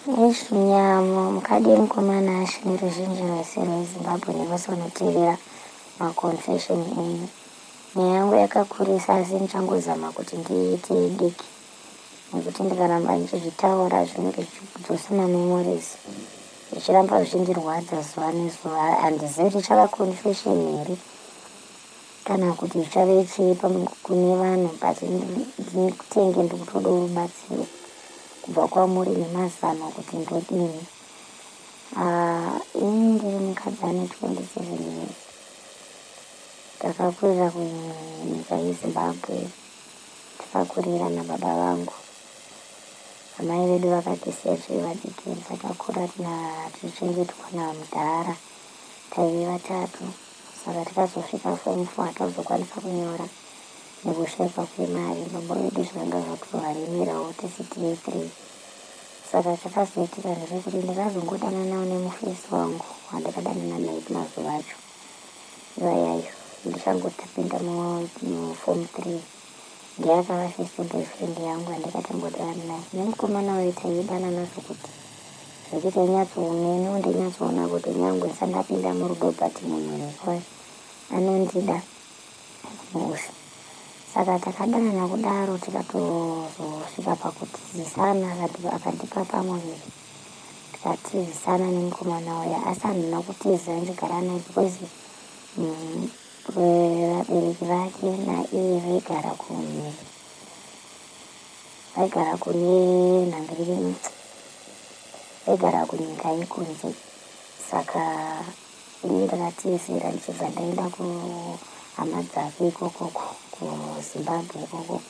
Eish nyamo mukadii mukoma Nashe neruzhinji rwese rweZimbabwe nevose vanoteerera maconfession enyu. Nyaya yangu yakakurisa asi ndichangozama kuti ndiite diki nekuti ndikaramba ndichizvitaura zvinenge zvichidzosa mamemories zvichiramba zvichindirwadza zuva nezuva. Handizivi kuti ichava confession here kana kuti zvichave chii kune vanhu but ndinotenge ndikutoda rubatsiro kubva kwamuri nemazano kuti ndodini. Ah, ini ndiri mukadzi ane 27 years. Ndakakurira kunyika yeZimbabwe, takakurira nababa vangu. Amai vedu vakatisiya tiri vadiki, takakura tichichengetwa namudhara. Taive vatatu, saka tikazosvika form four hatazokwanisa kunyora nekushaikwa kwemari. Baba vedu zvakanga zvatovaremerawo tisi tiri three. Saka chakazoitika ndechekuti ndakazongodananawo nemufesi wangu wandakadanana naye mazuva acho iwayayo ndichangotapinda muform three. Ndiye akava first boyfriend yangu yandakatangodana naye. Nemukomana uyu taidanana zvokuti zvekuti tainyatsooneni ndainyatsoona kuti nyangwe ndisati ndapinda murudo but munhu uyu anondida musha. Saka takadanana kudaro tikatozosvika pakutizisana akandipa pamuviri tikatizisana nemukomana uya asi handina kutiza ndichigara naye because vabereki vake naiye vaigara kumhiri vaigara kune nhangiriri vaigara kunyika yekunze saka ini ndakatizira ndichibva ndaenda kuhama dzake ikokoko kuZimbabwe ikokoko.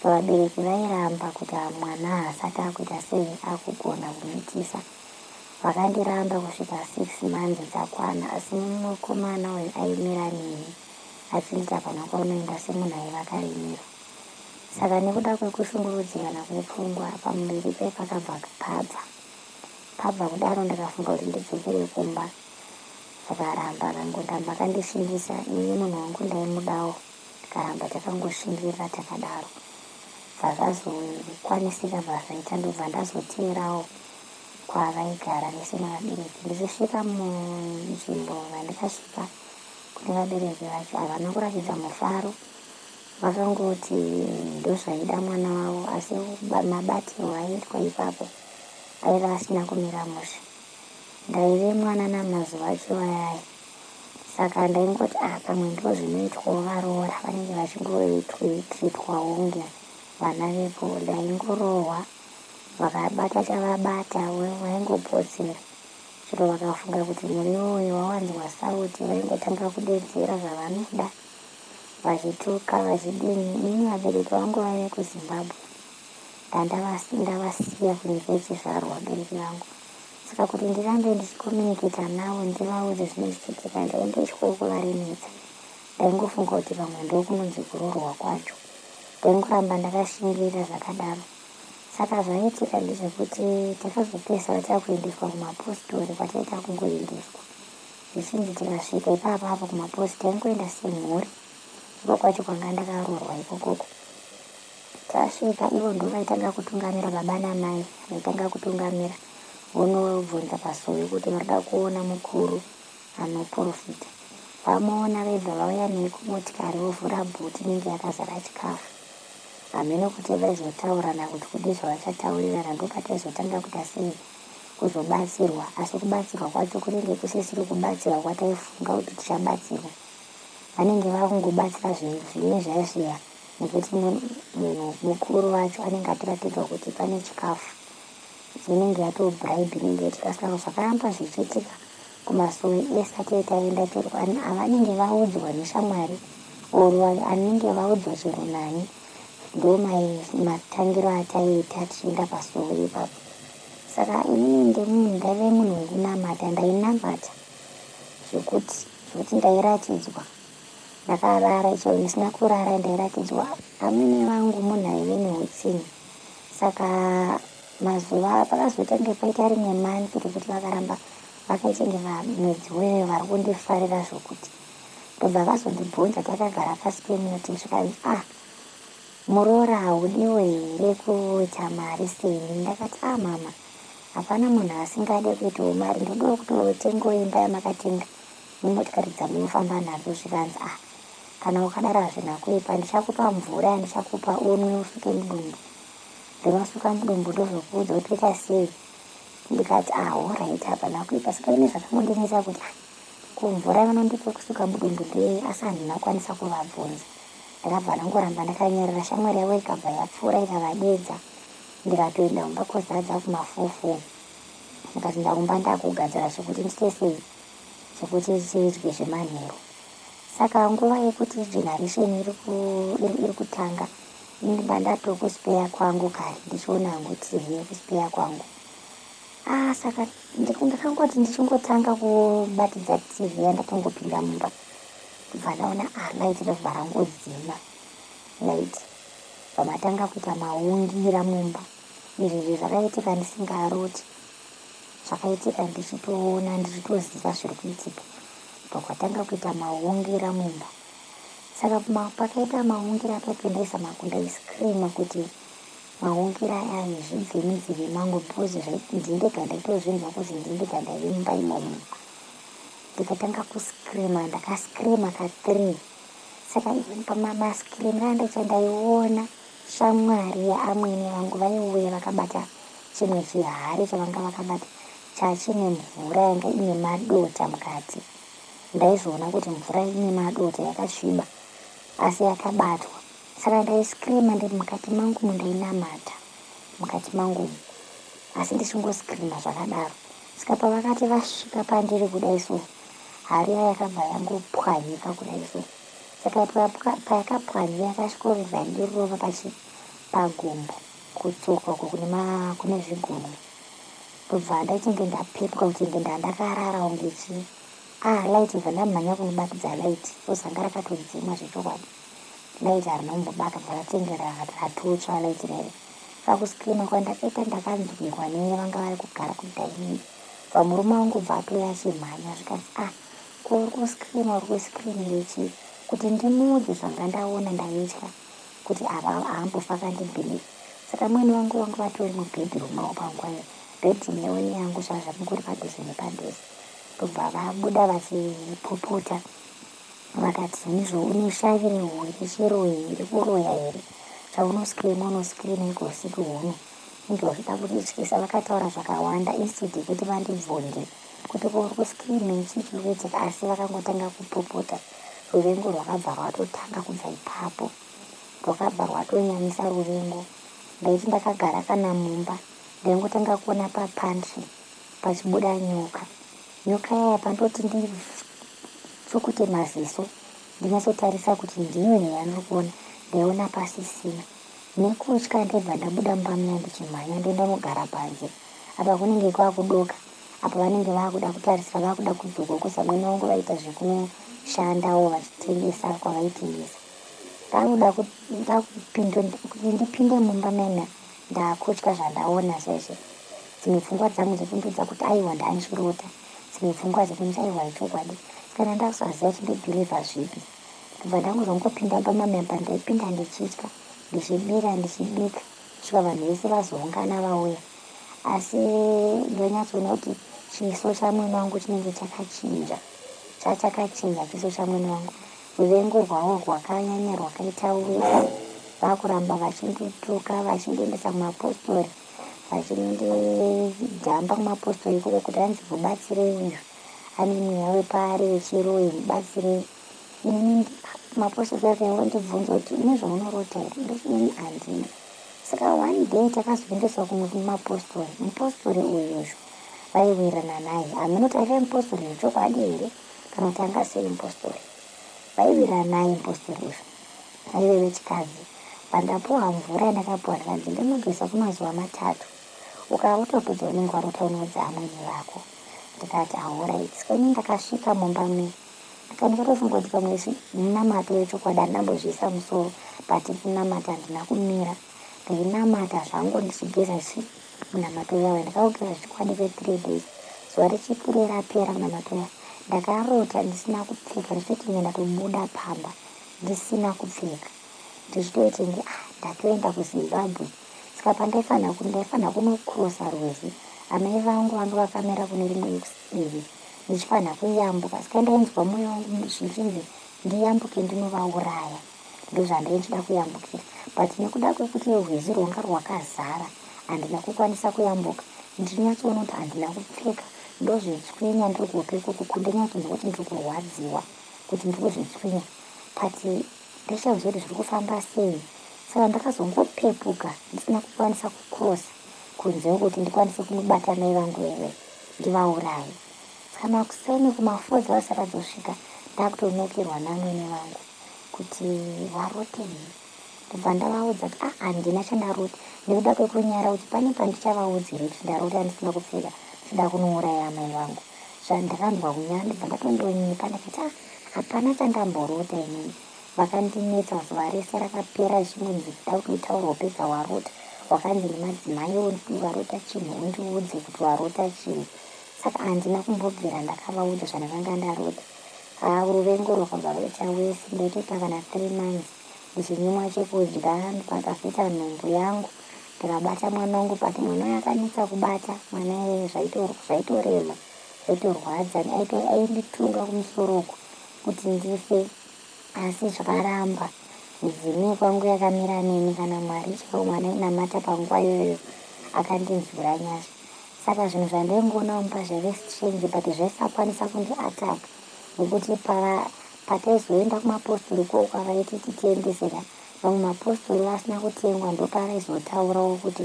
Vabereki vairamba kuti mwana haasati akuita sei akugona kumitisa. Vakandiramba kusvika six months dzakwana asi mukomana uyu aimira neni achinditi hapana kwaunoenda semunhu aiva akaremerwa. Saka nekuda kwekushungurudzikana kwepfungwa pamuviri pe pakabva pabva. Pabva kudaro ndikafunga kuti ndidzokere kumba zvakaramba akangoramba akandishingisa ini munhu wangu ndaimudawo tikaramba takangoshingirira takadaro. Bva zvazokwanisika bva zvaita ndobva ndazoteerawo kwavaigara vese nevabereki. Ndichisvika munzvimbo vandikasvika kune vabereki vacho havana kuratidza mufaro vakangoti ndozvaida mwana wavo asi mabatirwo aiitwa ipapo aiva asina kumira mushe. Ndaive mwana namazuva acho ayaya saka ndaingoti ah pamwe ndozvinoitwawo varoora vanenge vachingoitwawo kunge vana vepo. Ndaingorohwa vakabata chavabata vaingopotsera chero vakafunga kuti muriwo uyu wawanzwa sauti vaingotanga kudedzera zvavanoda vachituka vachidini. Inini vabereki vangu vaive kuZimbabwe ndandavasiya kunyika yechizvarwa vabereki vangu. Saka kuti ndirambe ndichikomuniketa navo ndivaudze zvinenge zvichiitika ndaingotyawo kuvaremedza. Ndaingofunga kuti pamwe ndokunonzi kuroorwa kwacho. Ndaingoramba ndakashingirira zvakadaro. Saka zvaiitika ndezvekuti takazopedzisira takuendeswa kumapositori kwataita kungoendeswa. Zvichinzi tikasvika ipapo apo kumapositori taingoenda semhuri. Iko kwacho kwanga ndakaroorwa ikokoko. Tasvika ivo ndovaitanga kutungamira baba namai vaitanga kutungamira vonobvunza pasowe kuti varikuda kuona mukuru anoprofita. Vamuona vaibva vauya naye kumotikari vovhura bhuti inenge yakazara chikafu. Hameno kuti vaizotaurirana kuti kudii zvavachataurirana ndopataizotanga kuita sei kuzobatsirwa asi kubatsirwa kwacho kunenge kusisiri kubatsirwa kwataifunga kuti tichabatsirwa. Vanenge vakungobatsira zvimwe zviya zviya nekuti munhu mukuru wacho anenge atoratidza kuti pane chikafu inenge yatoo bribe inenge yaitika saka zvakaramba zvichiitika kumasowe ese atee taenda chero avanenge vaudzwa neshamwari or anenge vaudzwa chero nani ndo matangiro ataiita tichienda pasowe ipapo. Saka inini ndemunhu ndaive munhu wekunamata ndainamata zvekuti zvekuti ndairatidzwa ndakarara chero ndisina kurara ndairatidzwa amwene vangu munhu aive neutsinye saka mazuva pakazotange paita rimwe month rekuti vakaramba vakaitenge mwedzi weyo vari kundifarira zvokuti ndobva vazondibvunza takagara pasi pemuti zvikanzi ah muroora haudiwo here kuita mari seni ndakati ah mama Hapana munhu asingade kuitawo mari, ndodawo kutotengawo imba yamakatenga nemotikari dzamunofamba nadzo. Zvikanzi, ah, kana ukadaro hazvina kuipa, ndichakupa mvura yandichakupa unwe usuke mudumbu. Ndinosuka mudumbu ndozokuudza kuti toita sei. Ndikati, ah, alright, hapana kuipa. Saka ine zvakangondinetsa kuti, ah, ko mvura yavanondipa kusuka mudumbu ndeyei? Asi handina kukwanisa kuvabvunza, ndakabva ndangoramba ndakanyarara. Shamwari yavo ikabva yapfuura ikavadedza, ndikatoenda kumba kozadza kumafufu. Ndikati ndakumba ndakugadzira zvekuti ndite sei, zvekuti tidye zvemanheru. Saka nguva yekuti generation iri kutanga, ndibva ndatokuspare kwangu kare, ndichiona hangu TV yekuspare kwangu. Ah, saka ndakangoti ndichingotanga kubatidza TV yandatongopinda mumba, kubva ndaona, ah, light robva rangodzima. Light pamatanga kuita maungira mumba. Izvi zvakaitika ndisingaroti, zvakaitika ndichitoona, ndichitoziva zviri kuitika. Pakwatanga kuita maungira mumba, saka pakaita maungira paipendaisa ndaiscreama kuti maungira aya zvibve munzeve mangu, because ndindega ndaitozvinzwa kuti ndindega ndaive mumba imomo. Ndikatanga kuscreama, ndakascreama ka3. Saka pamascreamira andaita, ndaiona shamwari yaamwene vangu vaiuya vakabata chimwe chihari chavanga vakabata chachine mvura yanga ine madota mukati. Ndaizoona kuti mvura ine madota yakasviba, asi yakabatwa. Saka ndaiscreama ndiri mukati mangu, mundainamata mukati mangu, asi ndichingoscreama zvakadaro. Saka pavakati vasvika pandiri kudai so, hari iya yakabva yangopwanyika kudai so. Saka payakapwanyika, yakasvikorobva yandirova pagumbo, kutsoka uko kune zvigunwe. Ndobva ndachinge ndapepuka kuti nge ndandakarara kunge chii. Ah, light, bva ndamhanya kunobatidza light, ozanga rakatodzimwa zvechokwadi. Light harina kumbobaka, bva ratenge ratotsva light rere. Kakuscreama kwandakaita ndakanzwikwa nevanga vari kugara kudining. Bva murume wangu bva atouya achimhanya, zvikanzi, ah, ko uri kuscreama, uri kuscreamire chii? Kuti ndimuudze zvanga ndaona, ndaitya kuti ava haambofa akandibelieve. Saka mwene wangu vangu vatori mubedroom mavo panguva iyo, bedroom yavo neyangu zvazvakungori padhuze nepadhuze. Ndobva vabuda vachipopota, vakati, nizvo uneshavi rechiroyi here, kuroya here, chaunoscreama, unoscreama iko usiku huno, inge uchida kutityisa? Vakataura zvakawanda instead yekuti vandibvunze kuti ko uri kuscreamei, chii chiri kuitika. Asi vakangotanga kupopota. Ruvengo rwakabva rwatotanga kubva ipapo, rwakabva rwatonyanyisa ruvengo. Ndaiti ndakagara kana mumba, ndaingotanga kuona papantry pachibuda nyoka. Nyoka yaya, pandoti nditsukute maziso ndinyatsotarisa kuti ndiyo here yandiri kuona, ndaiona pasisina. Nekutya ndaibva ndabuda mumba muya ndichimhanya, ndoenda nogara panze. Apa kunenge kwakudoka, apa vanenge vakuda kutarisira, vakuda kudzoka kusa mwene wangu vaita zvekunoshandawo vachitengesa kwavaitengesa. Ndakuda kuti ndipinde mumba mena, ndakutya zvandaona zvezve. Dzimwe pfungwa dzangu dzekundudza kuti aiwa, ndanchirota. Dzimwe pfungwa dzekunditi aiwa, ichokwadi. Kana ndakusaziva kuti ndobelieva zvipi, ndobva ndangozongopinda pamamemba. Ndaipinda ndichitya, ndichibira, ndichibika kusvika vanhu vese vazoungana vauya. Asi ndonyatsoona kuti chiso chamwene wangu chinenge chakachinja, chachakachinja chiso chamwene wangu. Ruvengo rwavo rwakanyanya, rwakaita wese, vakuramba vachindituka, vachindiendesa kumapostori, vachinondijamba kumapostori ikoko kuti anzi, mubatsirei uyu, ane mweya wepari wechiroyi, mubatsirei. Inini mapostori akangondibvunza kuti une zvaunorota here? Ndoti ini handina. Saka one day takazoendeswa kumwe kumapostori. Mupostori uyuzvo vaiwirirana naye, hameno kuti aive mupostori zvechokwadi here kana kuti anga asiri mupostori. Vaiwirirana naye mupostori uyu, aive vechikadzi. Pandapuwa mvura yandakapuwa, ndikanzi ndinogeza kwemazuva 3, ukarota unenge warota unoudza amwene vako. Ndikati alright. Saka ini ndakasvika mumba me, ndikatofunga kuti pamwe munamato wechokwadi, handambozviisa musoro, but kunamata handina kumira. Ndainamata zvangu ndichigeza chi munamato uyawe. Ndakaugeza zvechokwadi kwe3 days. Zuva rechipiri rapera munamato uya, ndakarota ndisina kupfeka, ndichitoti nge ndatobuda pamba ndisina kupfeka, ndichitoiti nge, ah, ndatoenda kuZimbabwe. Saka pandaifanira ndaifanira kunocrossa rwizi. Amai vangu vanga vakamira kune rimwe divi ndichifanira kuyambuka saka ndainzwa moyo wangu zvichinzi ndiyambuke ndinovauraya ndozvandai ndichida kuyambukira but nekuda kwekuti rwizi rwanga rwakazara handina kukwanisa kuyambuka ndichinyatsoona kuti handina kupfeka ndozvitswinya ndiri kuhope ikoko kundinyatsonzwa kuti ndiri kurwadziwa kuti ndiri kuzvitswinya but ndichaziva kuti zviri kufamba sei saka ndakazongopepuka ndisina kukwanisa kucrossa kunze kuti ndikwanise kunobata mai vangu veve ndivauraye saka makuseni kuma4 dzavasati adzosvika ndakutonokerwa namwene vangu kuti warotei ndobva ndavaudza kuti a ah, handina chandarota nekuda kwekunyara kuti pane pandichavaudza here kuti ndarota ndisina kupfeka ndichida kunouraya amai vangu zvandakanzwa kunyara ndobva ndatondonyepa ndakati a ah, hapana chandamborota inini vakandinetsa zuva rese rakapera zvichingonzi kuda kuti utaure hope dzawarota wakanzi nemadzimai warota chinhu undiudze kuti warota chinhu saka handina kumbobvira ndakavaudza zvandakanga ndarota haa ruvengo rwakabva rwaita wese ndaitoita kana 3 months ndichinyimwa chekudya pakazoita nhumbu yangu ndikabata mwana wangu but mwana uyo akanetsa kubata mwana iyeye zvaitorema zvaitorwadza ainditunga kumusoro uku kuti ndife asi zvakaramba midzimu yekwangu yakamira neni kana mwari chaivo mwana inamata panguva iyoyo akandinzwira nyasha saka zvinhu zvandaingoona mumba zvaive strange but zvaisakwanisa kundiattacka nekuti pataizoenda kumapostori ikoko avaiti titiendesera vamwe mapostori vasina kutengwa ndopavaizotaurawo kuti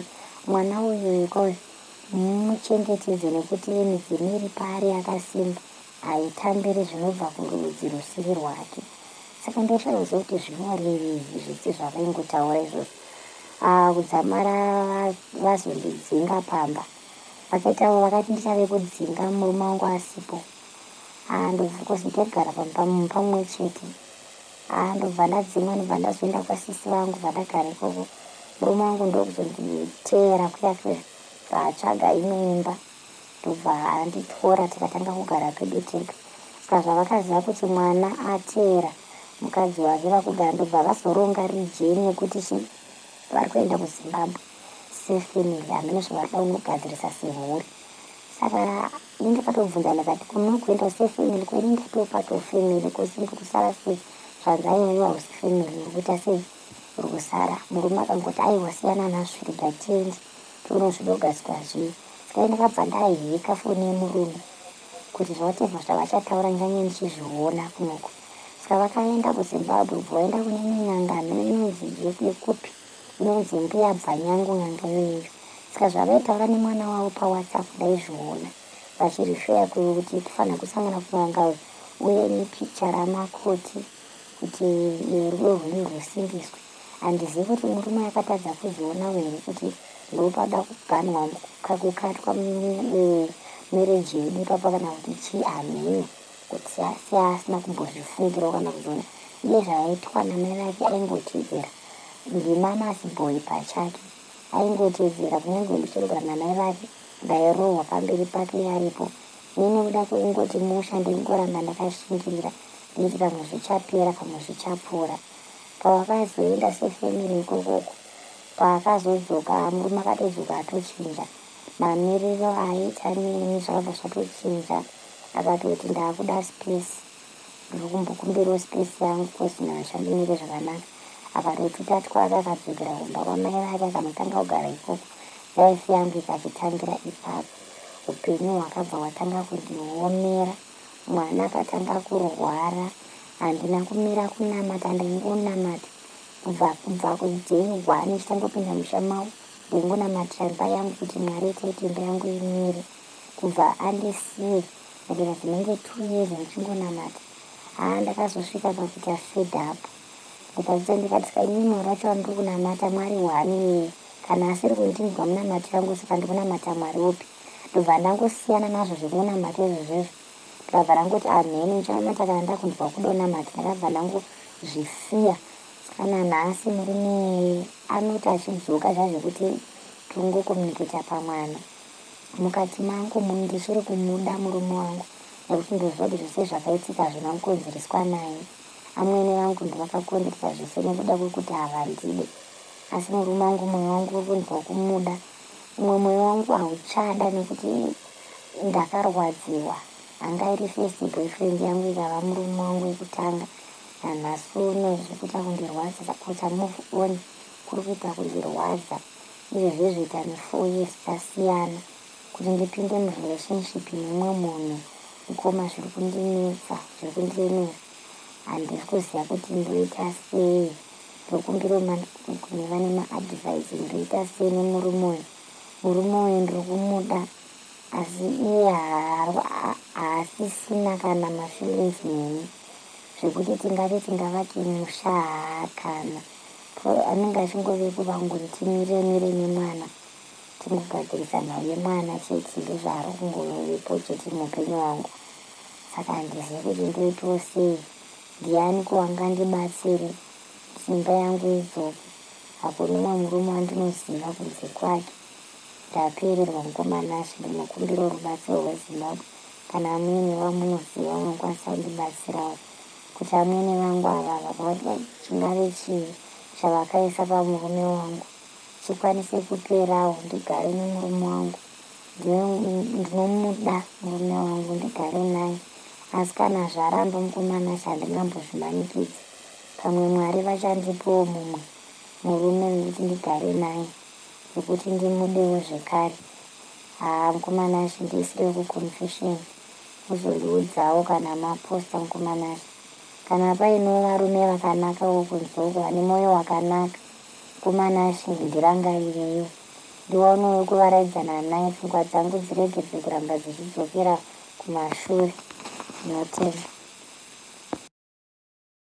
mwana uyu ikauyu mumuchengetedze nekuti midzimu iri paari yakasimba haitambiri zvinobva kurudzi rusiri rwake saka ndosharuziva kuti zvinorevei zvitsi zvavaingotaura izvozvo ah, kudzamara vazondidzinga pamba vakaita vakati ndichave kudzinga murume wangu asipo ah, ndobva ndagara pamba pamwe chete ah, ndobva ndadzingwa ndobva ndazoenda kwasisi vangu vandagara ikoko murume wangu ndokuzonditeera kuya kuya bva imwe imba ndobva anditora tikatanga kugara pedu tega saka zvavakaziva kuti mwana ateera mukadzi wake vakugara ndobva vazoronga rijeni yekuti chi vari kuenda kuzimbabwe sefamily hamene zvavari kuda kunogadzirisa semhuri saka ini ndakatobvunza ndakati kunokuenda sefamily kweni ndatopato family kosi ndiri kusara sei zvanzi aiwa hausi family uri kuita sei uri kusara murume akangoti aiwa siyana nazvo rega tiende tione zvinogadzirwa zvii saka ini ndakabva ndahacka foni yemurume kuti zvawhatever zvavachataura ndichange ndichizviona kunoko saka vakaenda kuzimbabwe bva vaenda kune imwe n'anga hamene inonzi yekupi inonzi mbuya bvanyangu n'anga iyoyo saka zvavaitaura nemwana wavo pawhatsapp ndaizviona vachirefer kuti kufanira kusangana kun'anga uye nepicture ramakoti kuti rudo rwenyu rwusimbiswe handizivi kuti murume akatadza kuzvionawo here kuti ndopada kuganwa kukatwa marriage yedu ipapa kana kuti chii hameno kuti seasina kumbozvifungirawo kana kuzviona iye zvaaitwa namai vake aingotedzera ndimama's boy pachake aingotedzera kunyange ndichirogara namai vake ndairohwa pamberi pake aripo ini nekuda kwekungoti musha ndaingoramba ndakashingirira nditi pamwe zvichapera pamwe zvichapfuura pavakazoenda sefamily ikokoko paakazodzoka murume akatodzoka atochinja mamiriro aiita neni zvakabva zvatochinja akatoti ndaakuda space ndiri kumbokumbirawo space yangu cause hazvichandimire zvakanaka akatotuta twake akadzokera kumba kwamai vake akanotanga kugara ikoko life yangu ikachitangira ipapo upenyu hwakabva hwatanga kundiomera mwana akatanga kurwara handina kumira kunamata ndaingonamata kubva kubva kuday one ndichitangopinda musha mavo ndaingonamatira imba yangu kuti mwari itai kuti imba yangu imire kubva andisiye ndakaita dzinenge 2 years ndichingonamata haa ndakazosvika pakuita fed up ndikazvita ndikati saka inini mwari wacho wandiri kunamata mwari hwani iyeye kana asiri kundinzwa munamato yangu saka ndikunamata mwari upi ndobva ndangosiyana nazvo zvekunamata izvozvezvo ndikabva ndangoti amheni ndichanamata kana ndakunzwa kudonamata ndakabva ndangozvisiya saka nanhasi murume anoti achidzoka zvazvekuti tongocommunicata pamwana mukati mangu ndichiri kumuda murume wangu nekuti ndoziva kuti zvese zvakaitika hazvina kukonzereswa naye amwene vangu ndovakakonzeresa zvese nekuda kwekuti havandide asi murume wangu mwoyo wangu uri kunzwa kumuda Umwe mwoyo wangu hauchada nekuti ndakarwadziwa. Anga iri first boyfriend yangu ikava murume wangu wekutanga. Nanhasi uno zviri kuita kundirwadza kuita move on kuri kuita kundirwadza. Izvezvi tane 4 years tasiyana. Kuti ndipinde murelationship nemumwe munhu mukoma zviri kundinetsa, zviri kundiremera. Handisi kuziva kuti ndoita sei. Ndokumbirawo kune vane maadvice, ndoita sei nemurume uyu? Murume uyu ndiri kumuda asi iye haasisina kana mafeelings neni zvekuti tingati tingavake musha haakana. Anenge achingovepo pangoti timire mire nemwana, tingogadzirisa nhau yemwana chete, ndozvaari kungovepo chete muupenyu hwangu. Saka handizivi kuti ndoitawo sei. Ndiani ko angandibatsire kuti imba yangu idzoke? Hakuna umwe murume wandinoziva kunze kwake. Ndapererwa mukoma Nashe, ndinokumbirawo rubatsiro rweZimbabwe. Kana muine vamunoziva munokwanisa kundibatsirawo kuti amwene vangu ava chingave chii chavakaisa pamurume wangu chikwanise kuperawo, ndigare nemurume wangu. Ndinomuda murume wangu, ndigare naye. Asi kana zvaramba mukoma Nashe, handingambozvimanikidzi. Pamwe Mwari vachandipawo mumwe murume wekuti ndigare naye, wekuti ndimudewo zvekare. Haa mukoma Nashe, ndiisirewo kuconfession muzondiudzawo kana maposta mukoma Nashe. Kana painewo varume vakanakawo kunze uko vane mwoyo wakanaka, mukoma Nashe, ndirangarireiwo ndiwanewo wekuvaraidzana naye, pfungwa dzangu dziregedze kuramba dzichidzokera kumashure. Ndinotenda.